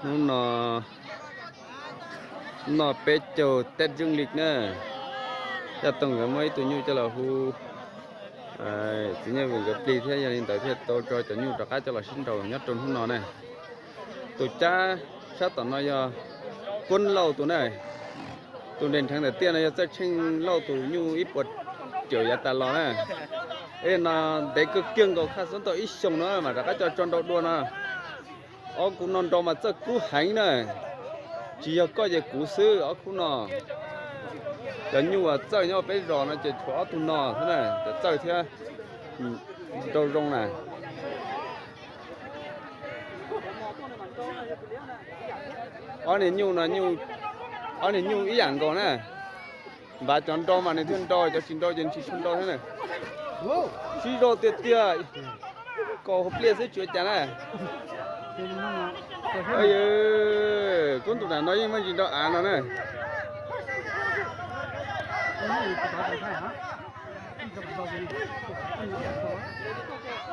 Hnub no noj peb caug Tết Dương lịch na, Caj Tooj nkawd muab ib tug nyuj coj los hu txiv Nyiaj Vwm nkawd plig thiab, yog li ntawd thiaj tau tso cov nyuj rov qab coj los sib nraus nyob rau hnub no na. Tus cab sab tom no yog Kuab Lauj tus na. Tus nres nrheev ntawm tiaj no yog Txawj Tsheej Lauj tus nyuj ib puas caum yav tas los na. Ej, no ntev kawg kiag nkaus, khaj xub tau ib xyoos no mam rov qab coj tso nrau dua no. Ob khub no nrau mas txawj kub heev na. Tsis yog koj ces kuv xwb ob khub no. Cov nyuj uas txawj nyob peb zos no ces tshuav ob tug no xwb na, cov txawj thiab nrau zoo na. Ob niag nyuj no, ob niag nyuj ib yam nkaus na. Npav cov nrau mas nws thiaj nrau, cov tsis nrau ces tsis tshua nrau thiab na. Sib zog tiag tiag, kaus hauv pliaj xwb tsis ua cas na. Kub ntus nram no yeej muaj ntsis nrau av no na.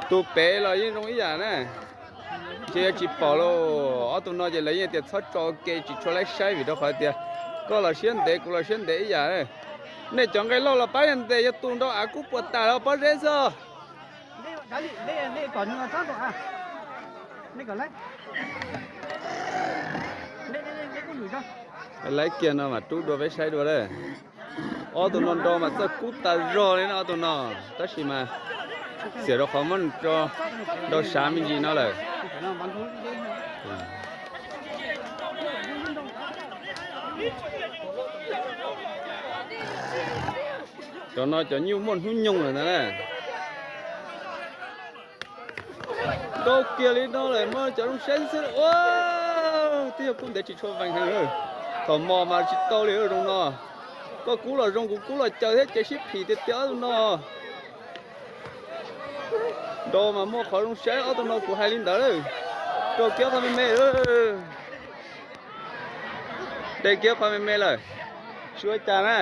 Tus pem los yeej zoo ib yam na. Ces yog tsis pom lauj, ob tug no ces lawv yeej tias txhob tso ua ke, tsis tshua laib saib vim rau qhov tias koj los siab ntev kuv los siab ntev ib yam. Nej cov nqaij loj los pab ntes, yog tus nrau av kub puas tas los pob zeb xwb. Laib kiag no mas rub dua peb saib dua lawm. Ob tug no nrau mas txawj kub tas zog li no ob tug no, tab sis mas xiam rau qhov muab nws tso nrau sav me ntsis no lawm. Cov no cov nyuj muaj hnub nyoog lawm ntag na. Nrau kiag li no lawm, muab cov zoo saib xwb. Ua, twb yog kub ntev tsis tshua vees heev. Thaum mos mas tsis tau li zoo no. Koj kub los zoo kuv kub los caws thiab ces sib phim tiag tiag ob tug no. Nrau mas muaj qhov zoo saib ob tug no kuv hais li ntawd. Rau kiag qhov me me, de kiag qhov me me lawm. Tsis ua cas na.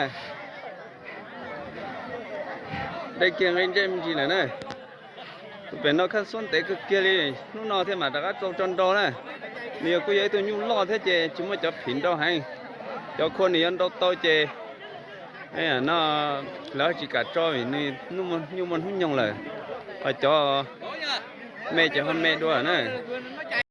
De kiag nqe ntsej me ntsis lawm na. Tus pem no khaj xub ntev kawg kiag li, hnub no thiaj mam rov qab tso nrau na. Nws yog kuj yog ib tug nyuj loj thiab ces tsis muaj cov phim nrau heev. Cov khua nws yuav nrau tau ces no lawv tsis kam tso vim nws nyuj muaj hnub nyoog lawm. Ho cov me ces ho me dua na.